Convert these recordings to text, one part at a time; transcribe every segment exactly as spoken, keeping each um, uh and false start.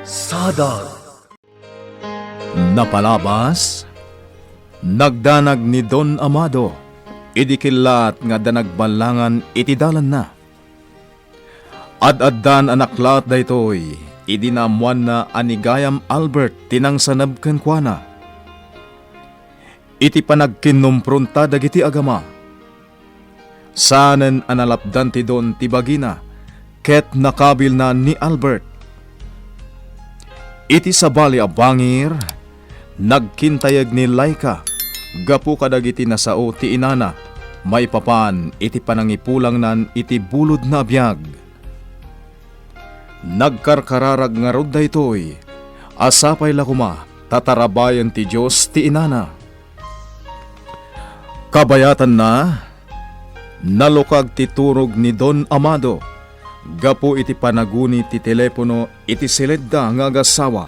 Sadag. Napalabas, nagdanag ni Don Amado idi kellaat nga adda nagballangan iti dalanna. Ad-addan a naklaat daytoy idi naammoanna a ni Gayam Albert ti nangsaneb kenkuana. Iti panagkinnumpronta dagiti agama, saanen a nalapdan ti Don ti bagina ket nakabilna ni Albert. Iti sabali a bangir, nagkintayeg ni Laika gapu kadagiti nasao ti inana maipapan iti panangipulangnan iti bulodna a biag. Nagkarkararag ngarud daytoy a sapay la koma ta tarabayen ti Dios ti inana. Kabayatanna, nalukag ti turog ni Don Amado gapu iti panaguni ti telepono iti siledda nga agasawa.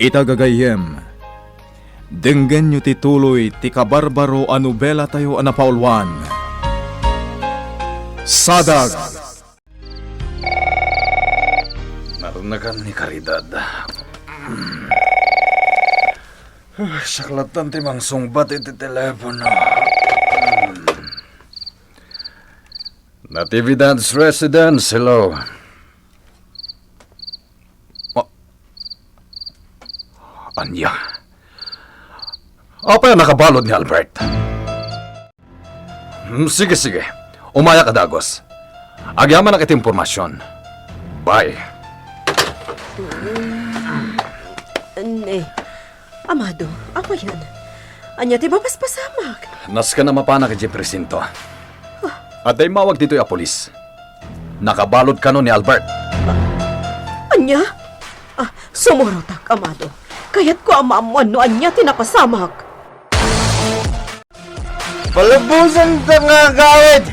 Ita gagayyem, denggenyo ti tuloy ti kabarbaro a nobelatayo a napauluan. Sadag. Narnagan ni Caridad. Saklatan ti mangsungbat iti telepono. Natividad's residence, hello. Ah. Ania? Apay a nakabalud ni Albert? Hmm, sige, sige. Umayak a dagus. Agyamanak iti impormasyon. Bye. Ne. Amado, apayan? Ania ti mapaspasamak? Nasken a mapanak idiay presinto. Adda immawag ditoy a pulis. Nakabalud kano ni Albert. Ania? Ah, sumurotak, Amado. Kayatko a maammoan no ania ti napasamak. Palubosanta nga agawid!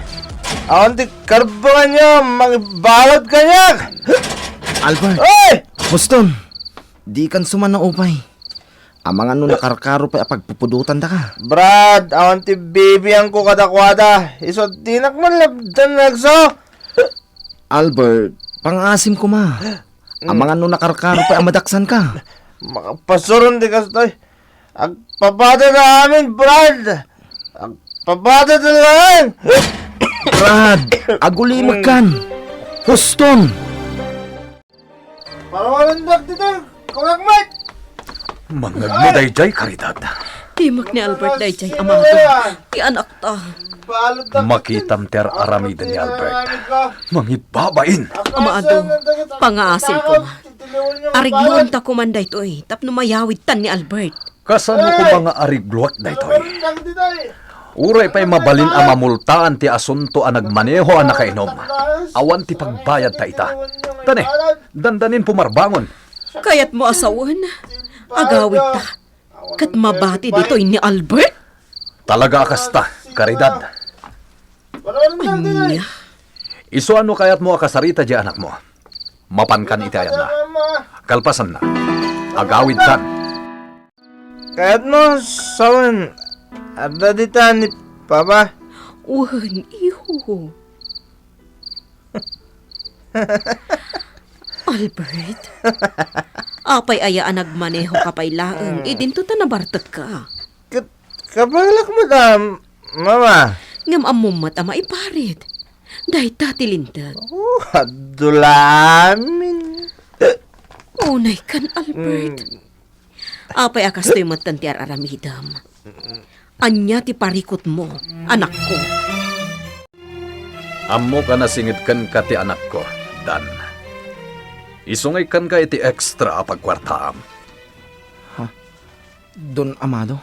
Awan ti karbanganyo, mangibalud kaniak! Albert! Oy! Boston! Dikan suman naupay. Amangan no nakarkaro pay a pagpupudotandaka. Brad, awan ti bibiangko kadakuada. Isu a dinak man lapdan nagso. Albert, pangaasim koma. Amangan no nakarkaro pay a madaksanka. Makapasuron ti kastoy. Agpabadada amin, Brad. Agpabadada laeng. Brad, agulimekkan. Huston. Palawalendak ditoy, kunak met! Mangngegmo daydiay, Caridad. Timek ni Albert daydiay, Amado. Ti anakta. Makitam ti ar-aramiden ni Albert. Mangibbabain. Amado, pangaasim koma. Arigluanta koman daytoy tapno mayawidtan ni Albert. Kasano koma nga arigluak daytoy? Uray pay mabalin a mamultaan ti asunto a nagmaneho a nakainom, awan ti pagbayadta ita. Tane, dandanin pumarbangon. Kayatmo a sawen? Agawidta, ket mabati ditoy ni Albert? Talaga a kasta, Caridad. Ania? Isu a no kayatmo a kasarita diay anakmo, mapankan iti ayatna. Kalpasanna, agawidtan. Kayatmo sawen, adda dita ni Papa? Wen, iho. Albert, apay aya a nagmanehoka pay laeng idinto ta nabartekka? Ket kabalak met a, Mama. Ngem ammom met a maiparit. Dayta ti linteg. Oh, adda la amin. Unaykan, Albert. Mm. Apay a kastoy metten ti ar-aramidem? Ania ti parikutmo, anakko? Ammok a nasinged kenka ti anakko, Dan. Isu nga ikkanka iti extra a pagkuartaam. Ha? Don Amado?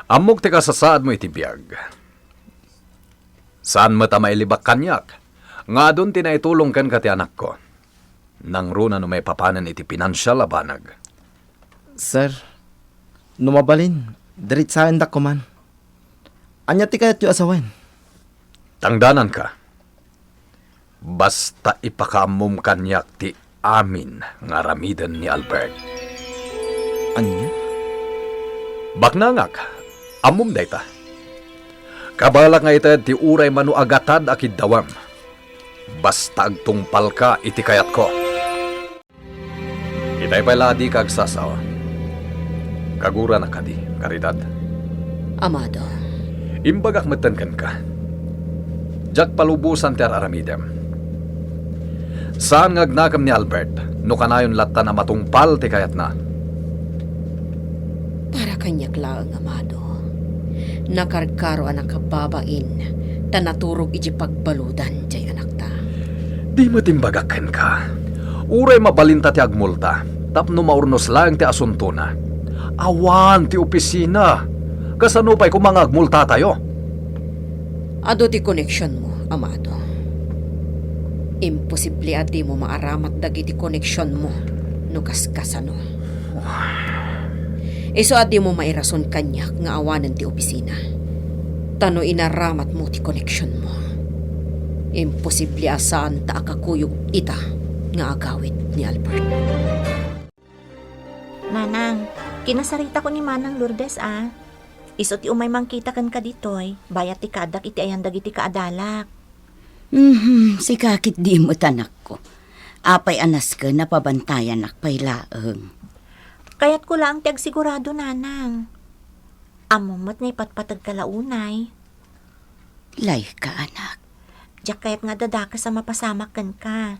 Ammok ti kasasaadmo iti biag. Saan met a mailibak kaniak nga adun ti naitulong kenka ti anakko. Nangruna no maipapanen iti pinansial a banag. Sir, no mabalin, diretsaendak koman. Ania ti kayatyo a sawen? Tangdananka. Basta ipakaammom kaniak ti amin nga aramiden ni Albert. Ania? Baknangak, ammom dayta. Kabalak nga ited ti uray mano a gatad a kiddawem. Basta agtungpalka iti kayatko. Tay pay la a dika agsasawa. Kaguranak kadi, Caridad? Amado. Imbagak metten kenka. Diak palubosan ti ar-aramidem. Saan nga agnakem ni Albert no kanayon lattan a matungpal ti kayatna. Para kaniak laeng, Amado. Nakarkaro a nakababain ta naturog iti pagbaludan diay anakta. Di met imbagak kenka. Uray mabalinta ti agmulta tapno maurnos laeng ti asuntona. Awan ti opisina. Kasano pay koma nga agmultatayo? Adu ti koneksionmo, Amado. Imposible a dimo maaramat dagiti koneksionmo no kaskasano. Isu a dimo mairason kaniak nga awanen ti opisina. Ta no inaramatmo ti koneksionmo, imposible a saanta a kakuyog ita nga agawid ni Albert. Nanang, kinasarita ko ni Manang Lourdes a. Isu ti umay mangkita kenka ditoy, bayat ti kaaddak iti ayan dagiti kaadalak. Mhm, sika ketdi met, anakko. Apay a nasken a pabantayanak pay laeng? Kayatko laeng ti agsigurado, Nanang. Ammom met nga ipatpategka la unay. Layka, anak. Diak kayat nga adda dakes a mapasamak kenka.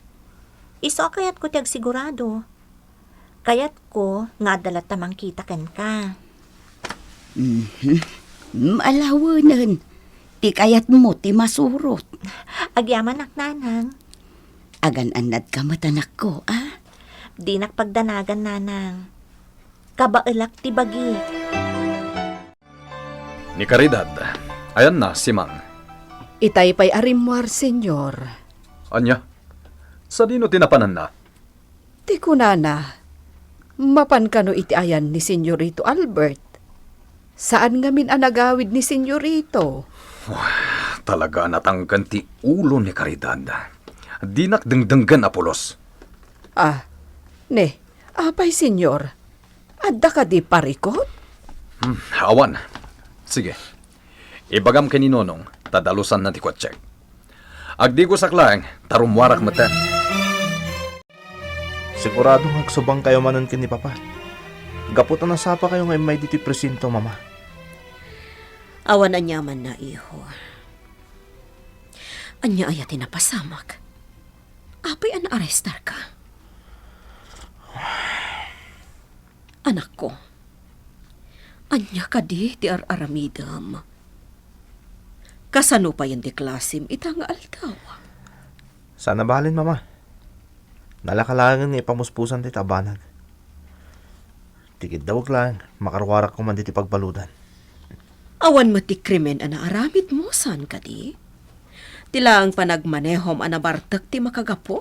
Isu a kayatko ti agsigurado. Kayatko nga adda latta mangkita kenka. Mhm. Mm, alawenen. Ti kayatmo ti masurot. Agyamanak, Nanang. Agan-annadka met, anakko, a? Dinak pagdanagan, Nanang. Kabaelak ti bagik. Ni Caridad, ayanna, Simang. Itay pay a rimmuar, Señor. Ania? Sadino ti napananna? Ti kunana, mapan kano iti ayan ni Señorito Albert? Saan ngamin a nagawid ni Señorito? Wah, talaga a natangken ti ulo ni Caridad. Dinak dengdenggen a pulos. Ah, ne, apay, Señor? Adda kadi parikut? Hmm, awan. Sige. Ibagam ken ni Nonong, ta dalusanna ti kuatsek. Agdigosak laeng, ta rummuarak metten. Sigurado nga agsubangkayo manen ken ni Papa. Gapu ta nasapakayo nga immay ditoy presinto, Mama. Awan aniamanna, iho. Ania aya ti napasamak? Apay a naarestarka? Anakko, ania kadi ti ar-aramidem? Kasano payen ti klasem ita nga aldaw? Saan a balin, Mama. Nalaka laengen nga ipamuspusan dayta a banag. Ti kiddawek laeng, makaruarak koman ditoy pagbaludan. Awan met ti krimen a naaramidmo, saan kadi? Ti laeng panagmanehom a nabartek ti makagapu?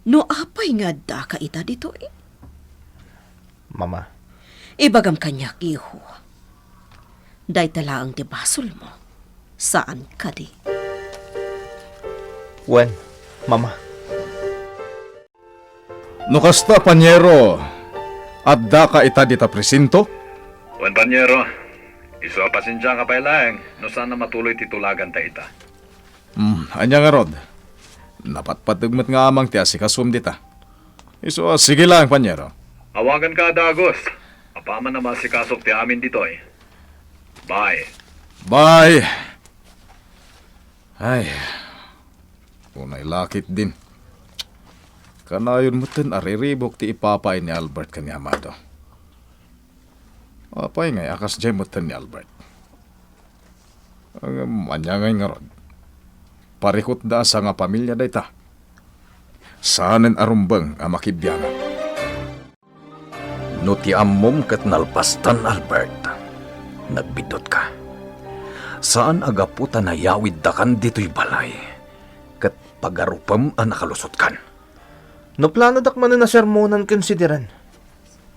No apay nga addaka ita ditoy? Mama. Ibagam kaniak, iho. Dayta laeng ti basolmo. Saan kadi? Wen, Mama. No kasta, Paniero, addaka ita dita presinto? Wen, Paniero. Isu a pasensiaka pay laeng no saan a matuloy ti tulaganta ita. Hmm, ania ngarud? Napatpateg met nga amang ti asikasom dita. Isu a, sige laeng, Paniero. Awaganka a dagus. Apaman a maasikasok ti amin ditoy. Bye. Bye. Ay, unay lakit din. Kanayon metten a riribuk ti ipapay ni Albert ken ni Amado. Apay ngay a kasdiay metten ni Albert? Ngem ania ngay ngarud? Parikutda a sangapamilia dayta. Saanen a rumbeng a makibiangan. No ti ammom ket nalpastan, Albert, nagbiddutka. Saan a gapu ta nayawiddakan ditoy balay ket pagarupem a nakalusotkan. No planodak manen a sermonan ken sidiren,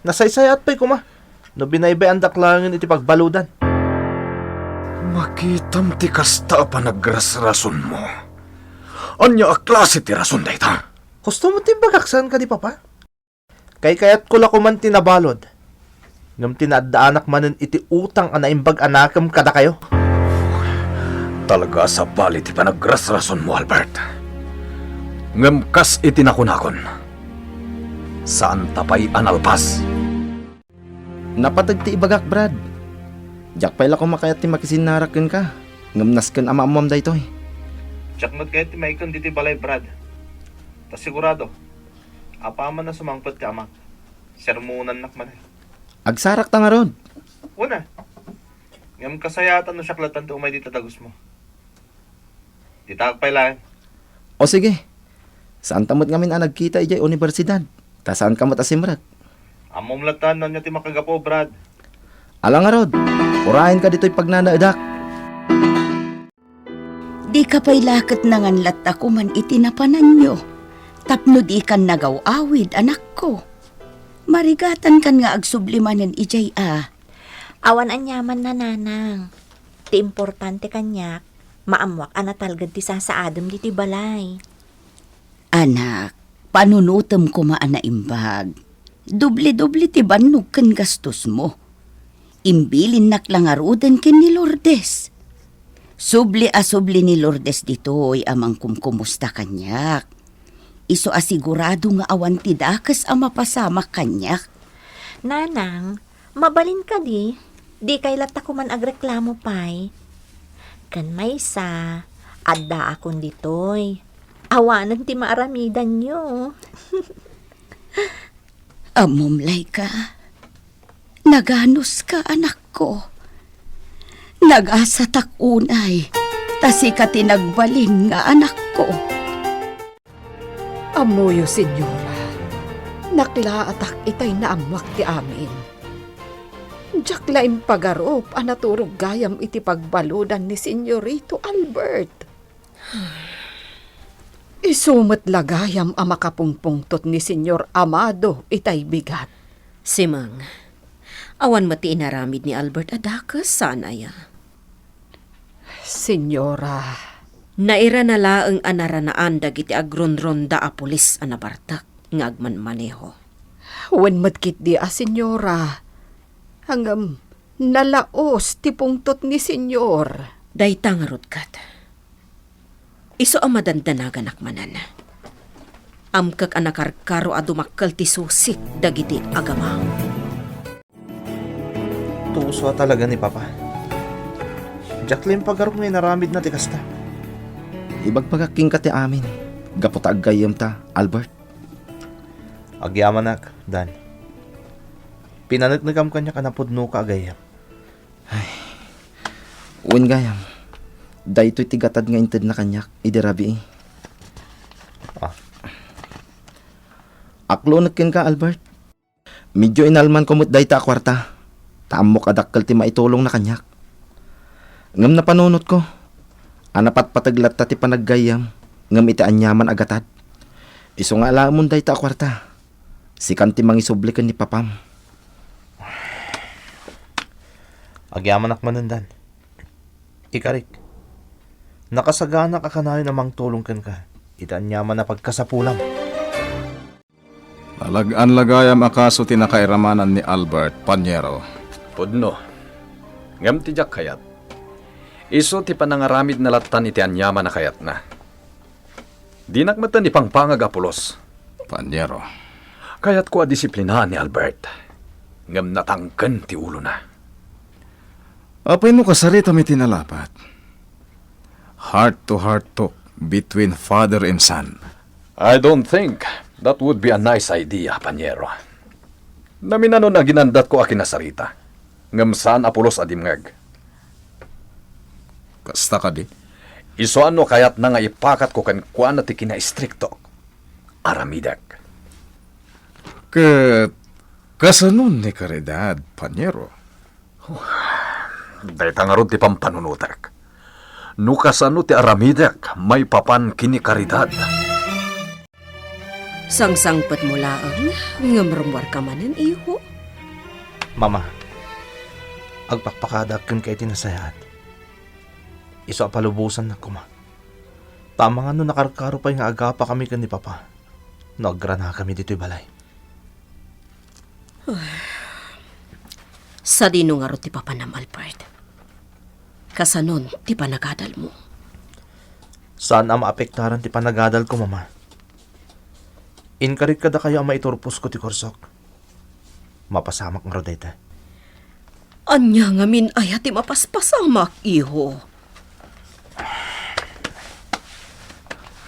nasaysayaat pay koma no binaybay-andak laengen iti pagbaludan. Makitam ti kasta a panagrasrasonmo. Ania a klase ti rason dayta? Husto met ti imbagak, saan kadi, Papa? Kaykayatko la koman ti nabalud, ngem ti naaddaanak manen iti utang a naimbag a nakem kadakayo. Talaga a sabali ti panagrasrasonmo, Albert. Ngem kas iti nakunakon, Saanta pay a nalpas. Napateg ti ibagak, Brad. Diak pay la koma kayat ti makisinnarak kenka, ngem nasken a maammoam daytoy. Diak met kayat ti maiken ditoy balay, Brad. Ta sigurado, apaman a sumangpet ti amak, sermonannak manen. Agsarakta ngarud. Wen a. Ngem kasayaatan no siak latta ti umay dita dagusmo. Ditaak pay laeng. O sige. Saanta met ngamin a nagkita idiay universidad. Ta saanka met a simrek. Ammom latta no ania ti makagapu, Brad. Ala ngarud, urayenka ditoy pagnanaedak. Dika pay la ket nangan latta koman iti napananyo, tapno dikan nagaw-awid, anakko. Marigatankan nga agsubli manen idiay a. Awan aniamanna, nanang. Ti importante kaniak, maammoak a natalged ti sasaadem ditoy balay. Anak, panunotem koma a naimbag. Doble-doble ti bannog ken gastosmo. Imbilinnak la ngaruden ken ni Lourdes. Subli a subli ni Lourdes ditoy a mangkumkumusta kaniak. Isu a sigurado nga awan ti dakes a mapasamak kaniak. Nanang, mabalin kadi? Dikay latta koman agreklamo pay. Ken maysa, addaakon ditoy. Awanen ti maaramidanyo. Ammom layka. Naganuska, anakko. Nagasatak unay, ta sika ti nagbalin nga anakko. Ammoyo, Senyora, naklaatak itay naammoak ti amin. Diak la impagarup a naturog gayam iti pagbaludan ni Senyorito Albert. Isu met la gayam a makapungpungtot ni Senyor Amado itay bigat. Simang, awan met ti inaramid ni Albert a dakes, saan aya? Senyora. Nairana laeng a naranaan dagiti agrunronda a pulis a nabartek nga agmanmaneho. Wen met ketdi a, Senyora. Ngem, nalaos ti pungtot ni Senyor. Dayta ngarud ket. Isu a madandanaganak manen. Amkek a nakarkaro a dumakkel ti susik dagiti agama. Tuso a talaga ni Papa. Diak la impagarup nga inaramidna ti kasta. Ibagbagak kenka ti amin, gapu ta aggayyemta, Albert. Agyamanak, Dan. Pinaneknekam kaniak a napudnoka a gayyem. Ay. Wen gayam, daytoy ti gatad nga intedna kaniak idi rabii. Ah. Aklonek kenka, Albert. Medyo inalmanko met dayta a kuarta, ta ammok a dakkel ti maitulongna kaniak. Ngem napanunotko a napatpateg latta ti panaggayyem ngem iti aniaman a gatad. Isu nga alaemon dayta a kuarta, sikan ti mangisubli ken ni Papam. Agyamanak manen, Dan. Ikarik, nakasaganak a kanayon a mangtulong kenka iti aniaman a pagkasapulam. Nalag-an la gayam a kaso ti nakairamanan ni Albert, Panyero. Pudno. Ngem ti diak kayat, isu ti panangaramidna lattan iti aniaman a kayatna. Dinak metten ipangpangag a pulos. Panyero. Kayatko a disiplinaan ni Albert. Ngem natangken ti ulona. Apay no kasaritam iti nalapat? Heart to heart talk between father and son. I don't think that would be a nice idea, Panyero. Naminanon a ginandatko a kinasarita, ngem saan a pulos a dimngeg. Kasta kadi? Isu a no kayatna nga ipakatko kenkuana ti kinaistriktok, aramidek. Ket kasanon ni Caridad, Panyero? Dayta ngarud ti pampanunotek. No kasano ti aramidek maipapan ken ni Caridad? Sangsangpetmo laeng, ngem rummuarka manen, iho. Mama, agpakpakadaak kenka iti nasayaat. Isu a palubosannak koma. Ta amangan no nakarkaro pay nga agapakami ken ni Papa no agranakami ditoy balay. Sadino ngarud ti papanam, Albert? Kasanon ti panagadalmo? Saan a maapektaran ti panagadalko, Mama. Inkarik kadakayo a maiturposko ti kursok. Mapasamak ngarud dayta. Ania ngamin aya ti mapaspasamak, iho?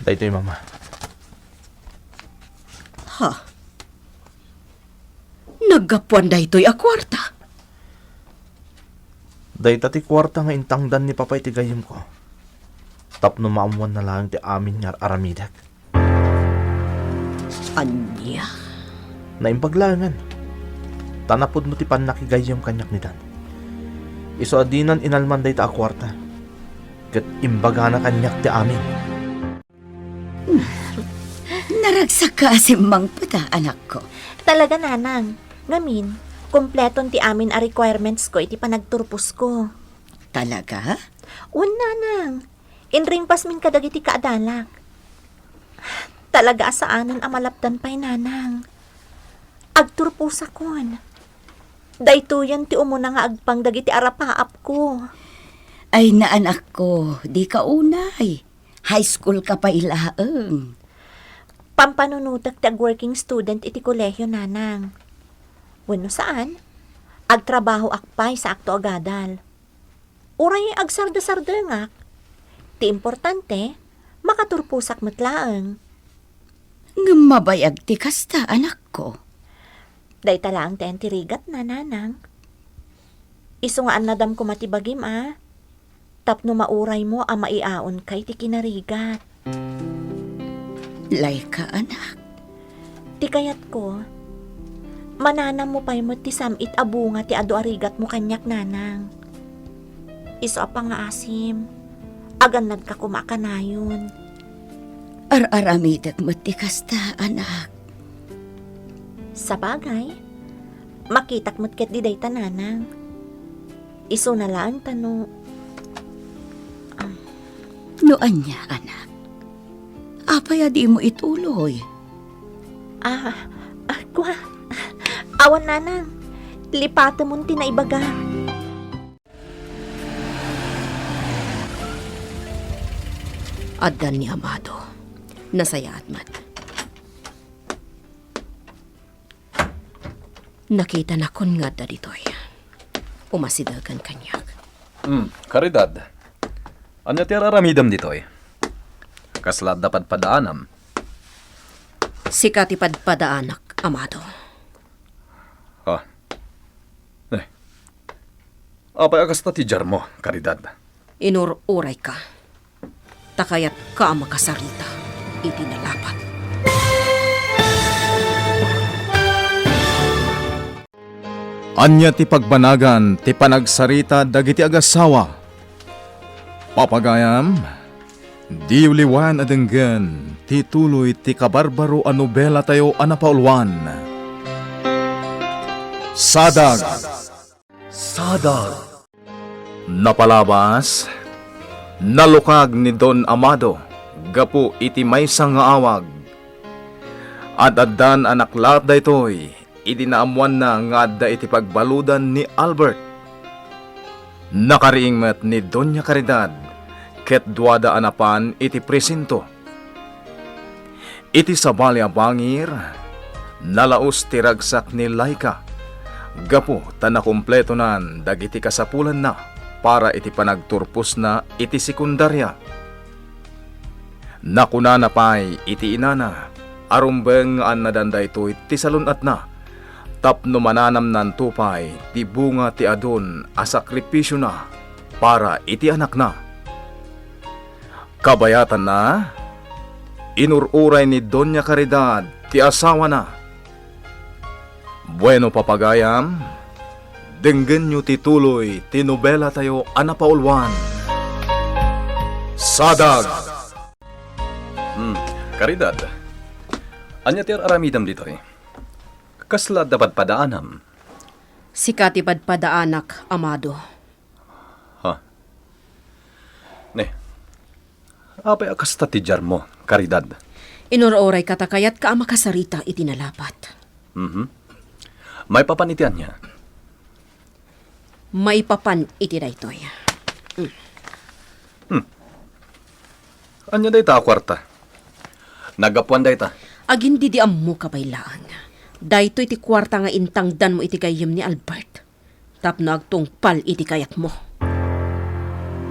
Daytoy, Mama. Ha? Naggapuan daytoy a kuarta? Dayta ti kuarta nga intangdan ni Papa iti gayyemko. Tapno maammoanna laeng ti amin nga ar-aramidek. Ania? Naimbag laengen. Ta napudno ti pannakigayyem kaniak ni Dan. Isu a dinan inalman dayta a kuarta. Ket imbagana kaniak ti amin. Naragsak ka a simmangpet, anakko. Talaga, Nanang. Ngamin, kompleton ti amin a requirements ko iti panagturposko. Talaga? Wen, Nanang. Inringpasmin kadagiti kaadalak. Talaga a saanen a malapdan pay, Nanang. Agturposakon. Daytoyen ti umuna nga agpang dagiti arapaapko. Ay, naanakko, dika unay. High school ka pay laeng. Pampanunotek ti ag-working student iti kolehio, Nanang. Wenno saan, agtrabahoak pay saakto a gadal. Uray agsardasardengak, ti importante, makaturposak met laeng. Ngem mabayag ti kasta, anakko. Dayta laeng ti rigatna, Nanang. Isu nga annadam koma ti bagim a, tapno mauraymo a maiaonka iti kinarigat. Layka, anak. Ti kayatko, mananammo pay met ti sam-it a bunga ti adu a rigatmo kaniak, Nanang. Isu a pangngaasim, agannadka koma a kanayon. Ar-aramidek met ti kasta, anak. Sabagay, makitak met ketdi dayta, Nanang. Isuna laeng ta no. No ania, anak? Apay a dimo ituloy? Ah, ah, kua. Awan, Nanang. Lipatemon ti naibaga. Addan ni Amado. Nasayaat met. Nakitanakon nga adda ditoy. Umasidegen kaniak. Hmm, Caridad. Ania ti ar-aramidem ditoy? Kasla adda padpadaanam? Sika ti padpadaanak, Amado. Ha? Eh. Apay a kasta ti diarmo, Caridad? Inur-urayka. Ta kayatka a makasarita iti nalapat. Ania ti pagbanagan ti panagsarita dagiti agassawa? Papagayam, diyo liwayan a denggen ti tuloy ti kabarbaro a nobelatayo a napauluan, Sadag. Sadag. Napalabas, nalukag ni Don Amado gapu iti maysa nga awag. Ad-addan a naklaat daytoy idi naammoanna nga adda iti pagbaludan ni Albert. Nakariing met ni Doña Caridad ket duada a napan iti presinto. Iti sabali a bangir, nalaus ti ragsak ni Laika gapu ta nakumpletonan dagiti kasapulanna para iti panagturposna iti sekundaria. Nakunana pay iti inana a rumbeng nga annadan daytoy ti salun-atna tapno mananamnanto pay ti bunga ti adun a sakripisiona para iti anakna. Kabayatanna, inur-uray ni Doña Caridad ti asawana. Bueno, papagayam, denggenyo ti tuloy ti nobelatayo a napauluan, Sadag. Hmm, Caridad, ania ti ar-aramidem ditoy? Kasla adda padpadaanam? Sika ti padpadaanak, Amado. Ha? Ne, apay a kasta ti diarmo, Caridad? Inur-urayka ta kayatka a makasarita iti nalapat. Mhm. Maipapan iti ania? Maipapan iti daytoy. Mm. Hmm. Ania dayta a kuarta? Naggapuan dayta? Agin didi ammoka pay laeng. Daytoy ti kuarta nga intangdanmo iti gayyem ni Albert tapno agtungpal iti kayatmo.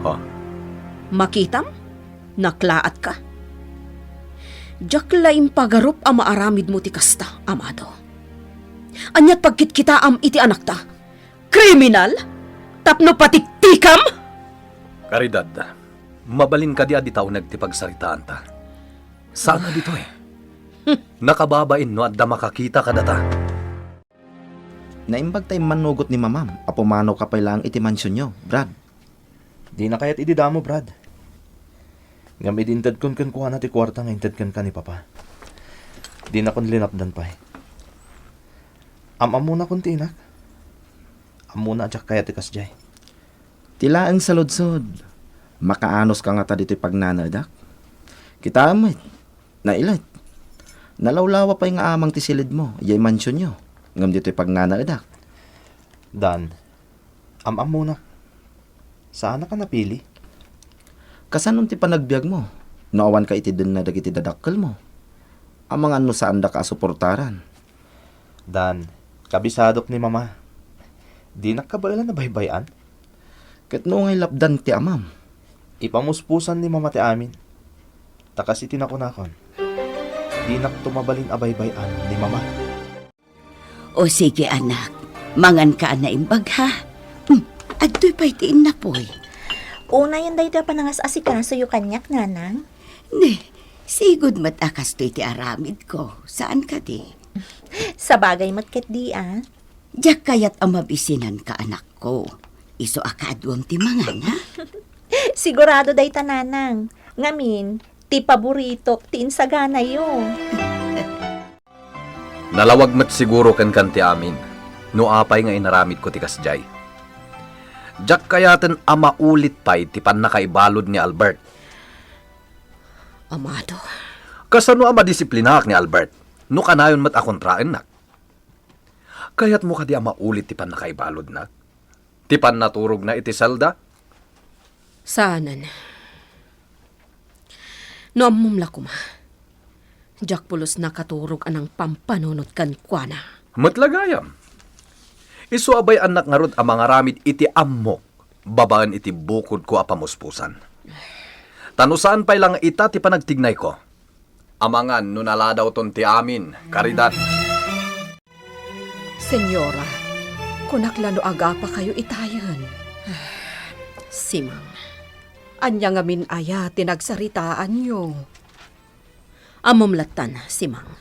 Ha? Makitam? Naklaatka? Diak la impagarup a maaramidmo ti kasta, Amado. Ania't pagkitkitaam iti anakta? Kriminal? Tapno patiktikam? Caridad, mabalin kadi a dita uneg ti pagsaritaanta? Saan a ditoy? Nakababain no adda makakita kadata. Naimbag ta immannugot ni Mamam a pumanaw ka pay laeng iti mansionyo, Brad. Dina kayat idi damo, Brad. Ngem idi intedkon kenkuana ti kuarta nga inted kenka ni Papa, dinakon linapdan pay. Am-ammonakon ti inak. Ammona a diak kayat ti kasdiay. Ti laeng saludsod, makaanoska ngata ditoy pagnanaedak? Kitaem met, nailet. Nalawlawa pay nga amang ti silidmo, idiay mansionyo, ngem ditoy pagnanaedak. Dan, am-ammonak. Saanak a napili. Kasanon ti panagbiagmo no awanka iti denna dagiti dadakkelmo? Amangan no saandaka a suportaran. Dan, kabisadok ni Mama. Dinak kabaelan a baybay-an. Ket no ngay lapdan ti amam? Ipamuspusan ni Mama ti amin. Ta kas iti nakunakon, dinakto mabalin a baybay-an ni Mama. O sige, anak, manganka a naimbag, ha? Hmm, adtoy pay ti innapoy. Unayen daytoy a panangas-asikasoyo kaniak, Nanang. Ne, sigud met a kastoy ti aramidko. Saan kadi? Sabagay met ketdi, a. Diak kayat a mabisinanka, anakko. Isu a kaaduam ti mangan, ha? Sigurado dayta, Nanang. Ngamin, ti paboritok ti insaganayo. Nalawag met siguro kenkan ti amin no apay nga inaramidko ti kasdiay. Diak kayaten a maulit pay ti pannakaibalud ni Albert. Amado. Kasano a madisiplinaak ni Albert no kanayon met a kontraennak? Kayatmo kadi a maulit ti pannakaibaludna? Ti pannaturogna iti selda? Saanen. No ammom la koma, diak pulos nakaturog a nangpampanunot kenkuana. Met la gayam. Isu a bay-annak ngarud a mangaramid iti ammok babaen iti bukodko a pamuspusan. Ta no saan pay la nga ita ti panagtignayko, amangan no naladawton ti amin, Caridad. Senyora, kunak la no agapakayo itayen. Simang. Ania ngamin aya ti nagsaritaanyo? Ammom lattan, Simang.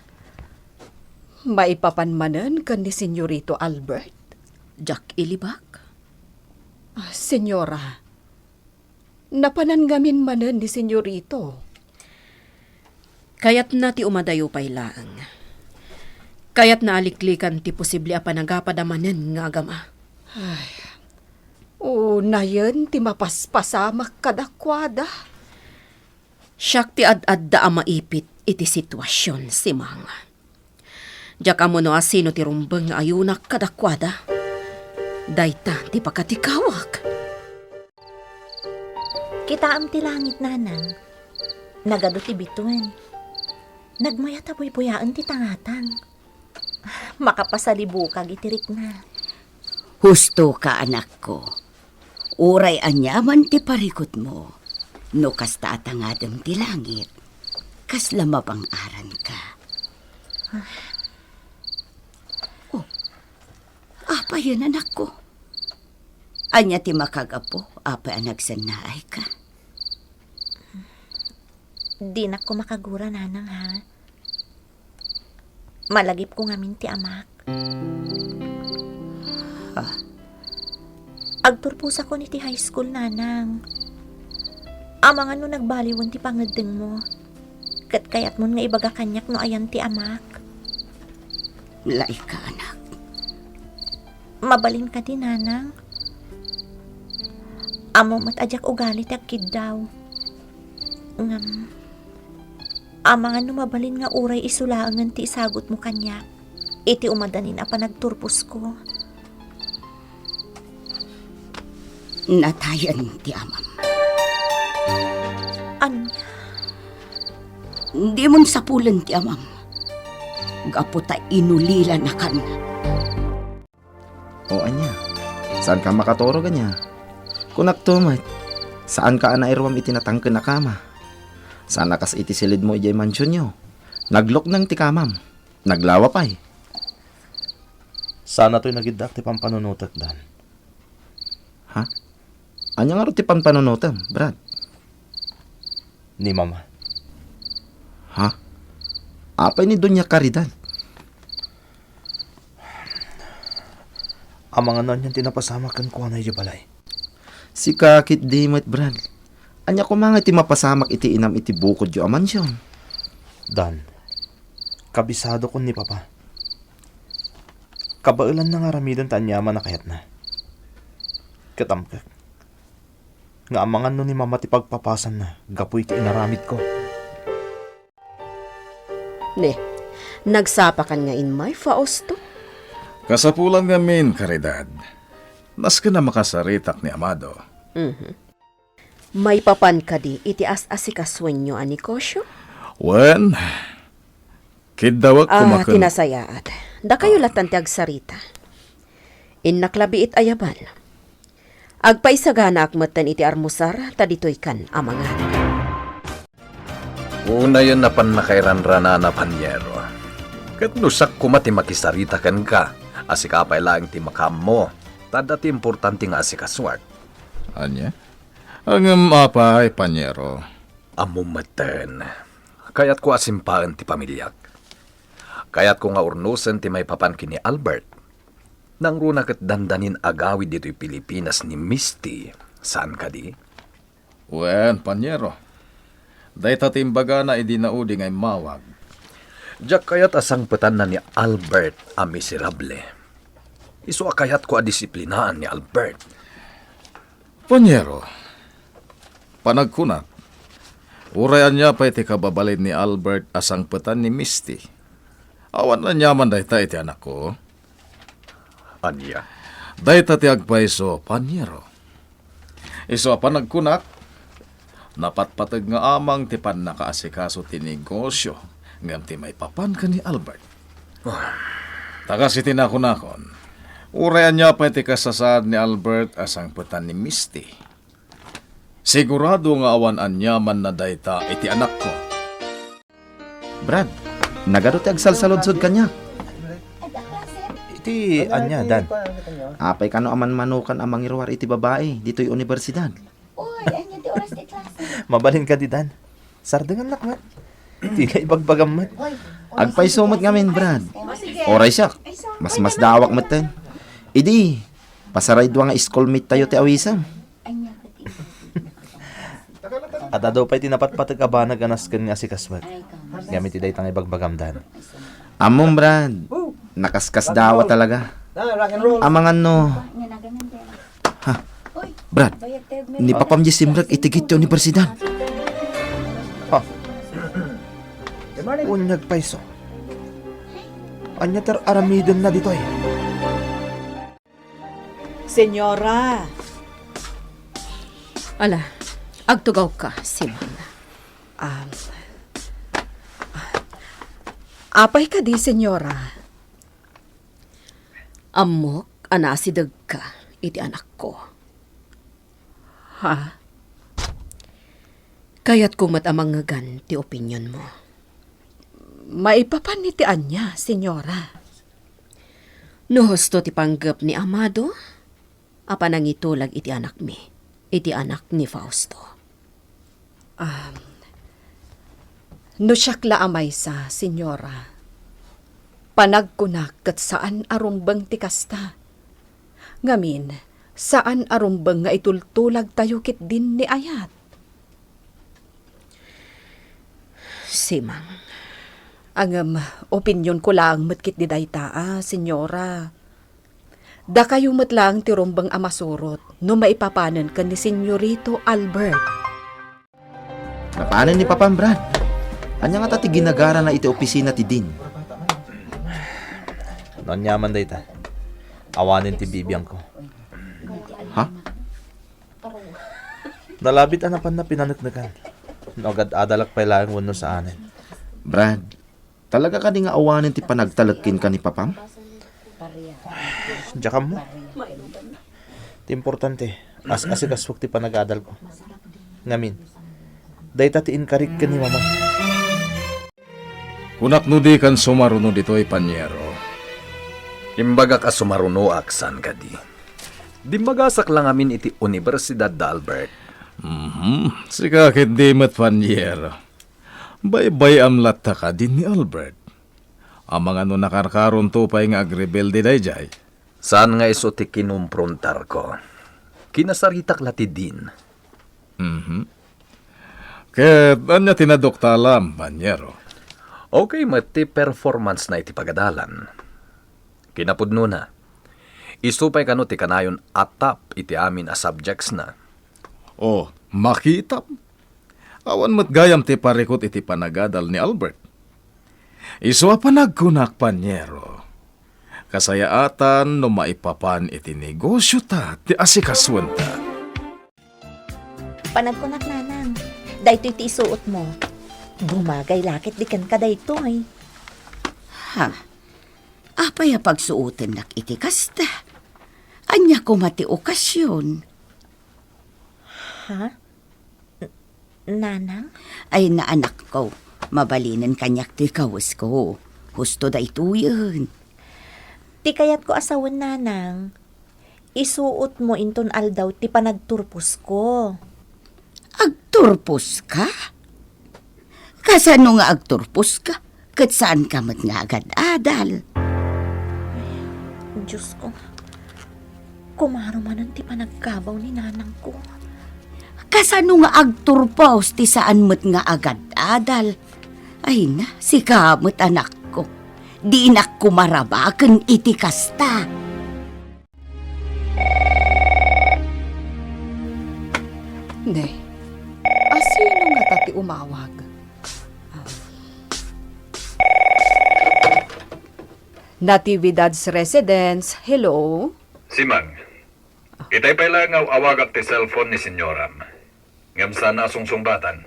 Maipapan manen ken ni Senyorito Albert? Diak ilibak. Ah, Senyora, napanan ngamin manen ni Senyorito. Kayatna ti umadayo pay laeng. Kayatna a liklikan ti posible a panagapada manen nga agama. Ay, unayen ti mapaspasamak kadakuada. Siak ti ad-adda a maipit iti situasion, Simang. Diak ammo no asino ti rumbeng nga ayunak kadakuada. Dayta ti pakatikawak. Kitaem ti langit, Nanang. Nagadu ti bituen. Nagmayat a buybuyaen ti tangatang. Makapasalibukag iti rikna. Husto ka, anakko. Uray aniaman ti parikutmo, no kasta a tangadem ti langit, kasla mabang-aranka. Oh, apayen, anakko? Ania ti makagapu, apay a nagsennaayka? Dinak ko makagura, Nanang, ha? Malagipko ngamin ti amak. Ah. Agturposakon iti high school, Nanang. Amangan no nagbaliwen ti pangeddengmo. Ket kayatmon nga ibaga kaniak no ayan ti amak. Laika, anak. Mabalin kadi, Nanang? Ammo met a diak ugali ti agkiddaw. Ngem, amangan no mabalin nga uray isu laengen ti isagutmo kaniak iti umadanin a panagturposko. Natayen ti amam. Ania? Dimon sapulen ti amam. gapu ta inulilanakan. O ania? Saanka makaturog ania? Kunakto met, saanka a nairuam iti natangken a kama? Saan a kas iti silidmo idiay mansionyo. Naglukneng ti kamam. Naglawa pay. Saan a toy nagiddaak ti pampanunotek, Dan. Ha? Ania ngarud ti pampanunotem, Brad? Ni Mama. Ha? Apay ni Doña Caridad? Amangan no anian ti napasamak kenkuana idiay balay. Sika ketdi met, Brad. Ania koma nga iti mapasamak iti inam iti bukodyo a mansion? Dan, kabisadokon ni Papa. Kabaelanna nga aramiden ti aniaman a kayatna. Ket amkek nga amangan no ni Mama ti pagpapasanna gapu iti inaramidko. Ne, nagsapakan nga immay, Fausto? Kasapulan ngamin, Caridad. Nasken a makasaritak ni Amado. Mhm. Maipapan kadi iti as-asikasuenyo a negosio? Wen, kiddawek Ah, koma ken ti nasayaat. Dakayo Ah. latan ti agsarita. Innak la biit a yabal. Agpaisaganaak metten iti armusar, ta ditoykan a mangan. Unayen a pannakairanranana, Paniero. Ket no siak koma ti makisarita kenka, a sika pay laeng ti makaammo, ta adda ti importante nga asikasuak. Ania? Ngem apay, Paniero? Ammom metten, kayatko a simpaen ti pamiliak. Kayatko nga urnosen ti maipapan ken ni Albert. Nangruna ket dandanin agawid ditoy Pilipinas ni Misty, saan kadi? Wen, Paniero. Dayta ti imbagana idi naudi nga immawag. Diak kayat a sangpetanna ni Albert a miserable. Isu a kayatko a disiplinaan ni Albert. Paniero, panagkunak, uray ania pay ti kababalin ni Albert a sangpetan ni Misty, awan aniaman dayta iti anakko. Ania? Dayta ti agpayso, Paniero. Isu a panagkunak, napatpateg nga amang ti pannakaasikaso ti negosio ngem ti maipapan ken ni Albert. Ah. Ta kas iti nakunakon, uray ania pay ti kasasaad ni Albert a sangpetan ni Misty, sigurado nga awan aniamanna dayta iti anakko. Brad, nagadu ti agsalsaludsod kaniak. Iti ania, Dan? Apay kano a manmanukan a mangiruar iti babai ditoy universidad? Uy, ania ti oras ti klase? Mabalin kadi, Dan. Sardengannak met. Ti la ibagbagam met. Agpayso met ngamin, Brad. Uray siak, masmasdaawak metten. Idi, pasaray dua nga schoolmate tayo ti awisem. Adda daw pay ti napatpateg a banag a nasken nga asikasuek. Ngem iti dayta nga ibagbagam, Dan. Ammom, Brad. Nakaskasdaawa talaga. Amangan no. Ha? Brad, ni Papam diay simrek iti gate ti universidad. Ha? Unyag payso. Ania ti ar-aramidenna ditoy? Senyora! Ala, agtugawka, Simang. Um, apay kadi, Senyora? Ammok a naasidegka iti anakko. Ha? Kayatko met a mangngegan ti opinionmo. Maipapan iti ania, Senyora? No husto ti panggep ni Amado, a panangitulag iti anakmi, iti anak ni Fausto. Ah, no siak la a maysa, Senyora, panagkunak ket saan a rumbeng ti kasta. Ngamin, saan a rumbeng nga itultulagtayo ketdin ni Ayat. Simang. Ngem, opinionko laeng met ketdi dayta, a, Senyora. Dakayo met laeng ti rumbeng a masurot no maipapanen ken ni Senyorito Albert. Napanen ni Papam, Brad? Ania ngata ti ginagarana iti opisina ti Dean? No aniaman dayta, awanen ti bibiangko. Ha? Nalabit a napanna pinaneknekan no agad-adalak pay laeng wenno saanen. Brad, Talaga kadi nga awanen ti panagtalek kenka ni papam? Diak ammo. Ti importante, as-asikasuak ti panagadalko. Ngamin, dayta ti inkarik ken ni mama. Kunak no dikan sumaruno ditoy, Paniero. Imbagak a sumarunoak saan kadi. Dimmagasak la ngamin iti universidad da Albert. Mhm. Sika ketdi met, Paniero. Baybay-am latta kadi ni Albert. Amangan no nakarkaronto pay nga agrebelde daydiay. Saan nga isu ti kinumprontarko. Kinasaritak la ti Dean. Mhm. Ket ania ti naduktalam, Paniero? Okay met ti performance na iti pagadalan. Kinapudnona, isu pay kano ti kanayon a top iti amin a subjects na. Oh, makitam. Awan met gayam ti parikut iti panagadal ni Albert. Isu a panagkunak, Paniero. Kasayaatan no maipapan iti negosio ta ti asikasuenta. Panagkunak, Nanang, daytoy ti isuot mo. Gumagay la ketdi kenka daytoy. Ha? Apay a pagsuotennak iti kasta? Ania koma ti okasion? Ha? N-, Nanang? Ay, na, anakko, mabalinen kaniak toy kawesko. Husto daytoyen. Ti kayatko a sawen, Nanang, isuot mo inton aldaw ti panagturposko. Agturposka? Kasano nga agturposka? Ket saanka met nga agad-adal. Diosko, kumaro manen ti panagkabaw ni nanangko. Kasano nga agturpos ti saan met nga agad-adal? Ay na, sika met, anakko. Dinak kumarabaken iti kasta. Ne, asino ngata ti umawag? Natividad's Residence, hello? Simang, itay pay la nga aw-awagak ti cellphone ni senyoram. Ngem saan a sungsungbatan.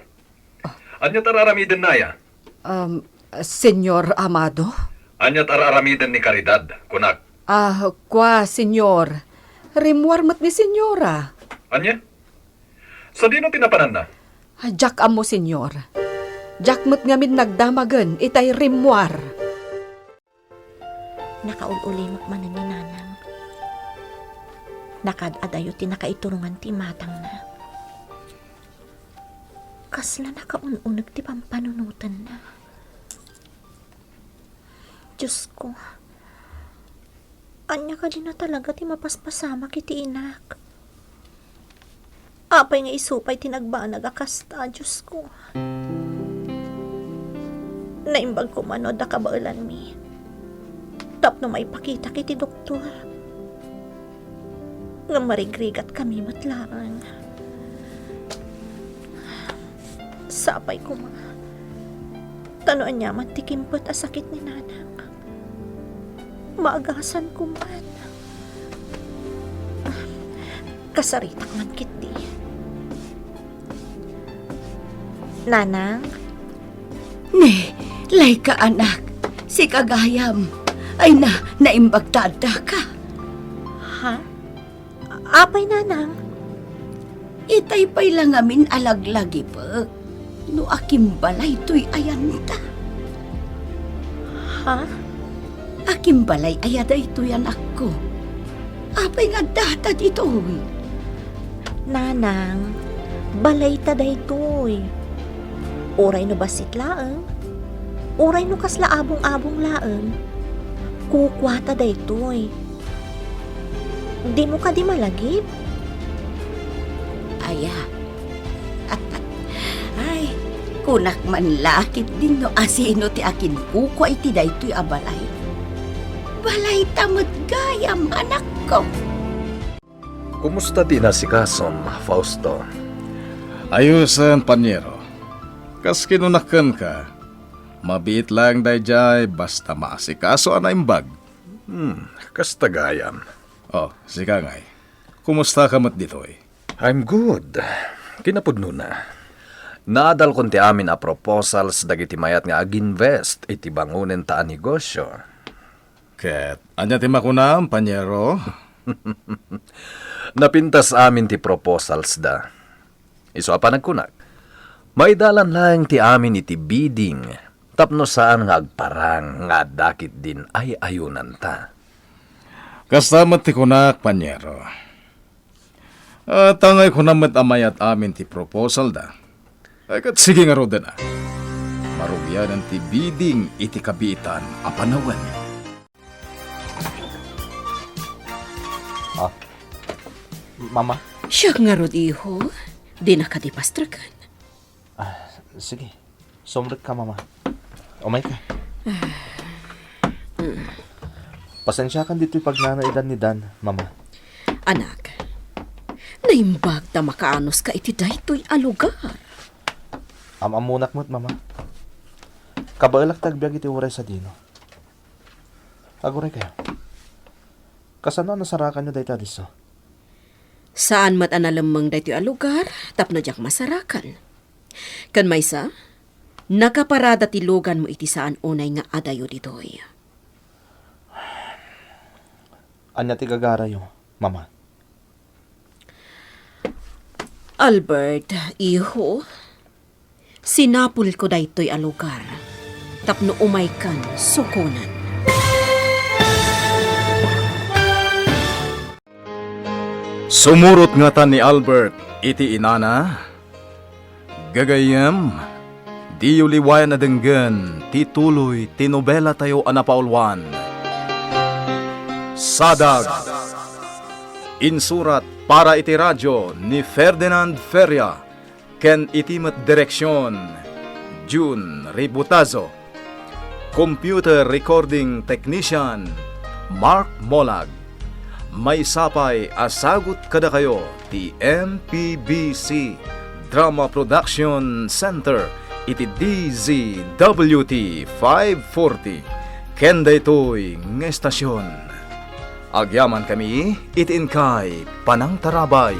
Ania ti ar-aramidennaya? Um, Senyor Amado? Ania ti ar-aramiden ni Caridad, kunak? Ah, kua, Senyor. Rimmuar met ni Senyora. Ania? Sadino ti napananna? Ah, diak ammo, Senyor. Diak met ngamin nagdamagen itay rimmuar. Nakaul-ulimek manen ni Nanang. Nakaad-adayo ti nakaiturongan ti imatangna. Kasla nakaun-uneg ti pampanunotenna. Diosko, ania kadi a talaga ti mapaspasamak iti inak? Apay nga isu pay ti nagbanag a kasta, Diosko? Naimbag koma no adda kabaelanmi tapno maipakitak iti doktor. Ngem marigrigatkami met laeng. Sapay koma. Ta no aniaman ti kimpet a sakit ni Nanang, maagasanko man. Kasaritak man ketdi. Nanang? Ne, layka, anak. Sika gayam. Ay na, naimbag ta addaka. Ha? Apay, Nanang? Itay pay la ngamin a laglagipek no akimbalay toy ayanta. Ha? Akimbalay aya daytoy, anakko? Apay nga addata ditoy? Nanang, balayta daytoy. Uray no bassit laeng, uray no kasla abong-abong laeng, kukuata daytoy. Dimo kadi malagip? Aya. Ay, kunak man la ketdin no asino ti akinkukua iti daytoy a balay. Balayta met gayam, anakko. Kumusta ti inasikasum, Fausto? Ayusen, Paniero. Kas kinunak kenka, mabiit laeng daydiay basta maasikaso a naimbag. Hmm, kasta gayam. Oh, sika ngay. Kumusta ka met ditoy? I'm good. Kinapudnona, Naadalkon ti amin a proposals dagiti mayat nga ag-invest iti bangonenta a negosyo. Ket ania ti makunam, panyero? Napintas amin ti proposals da. Isu a panagkunak, maidalan laeng ti amin iti bidding tapno saan nga agparang nga adda ketdin ay-ayunanta. Kasta met ti kunak, panyero. Ah, tangay kuna met a mayat amin ti proposal da. Ay, ket sige ngaruden a. Marugianan ti bidding iti kabiitan a panawen. Ah, Mama? Siak ngarud, iho. Dina kadi pastreken. Ah, sige. Sumrekka, Mama. Umayka. Pasensiakan ditoy pagnanaidan ni Dan, Mama. Anak, naimbag ta makaanoska iti daytoy a lugar. Am-ammonak met, Mama. Kabaelak ti agbiag iti uray sadino. Aguraykayo. Kasano a nasarakanyo dayta a disso? Saan met a nalemmeng daytoy a lugar tapno diak masarakan. Ken maysa, nakaparada ti luganmo iti saan unay nga adayo ditoy. Ania ti gagarayo, Mama? Albert, iho, sinapulko daytoy a lugar tapno umaykan sukonan. Sumurot ngata ni Albert iti inana. Gagayyem, diyo liwayan a denggen ti tuloy ti nobelatayo a napauluan, Sadag. Insurat para iti radio ni Ferdinand Feria ken iti met direksion, Jun Ributazo. Computer Recording Technician, Mark Molag. Maysa pay a sagut kadakayo ti M P B C Drama Production Center iti D Z W T five forty ken daytoy nga estasion. Agyamankami iti inkay panangtarabay.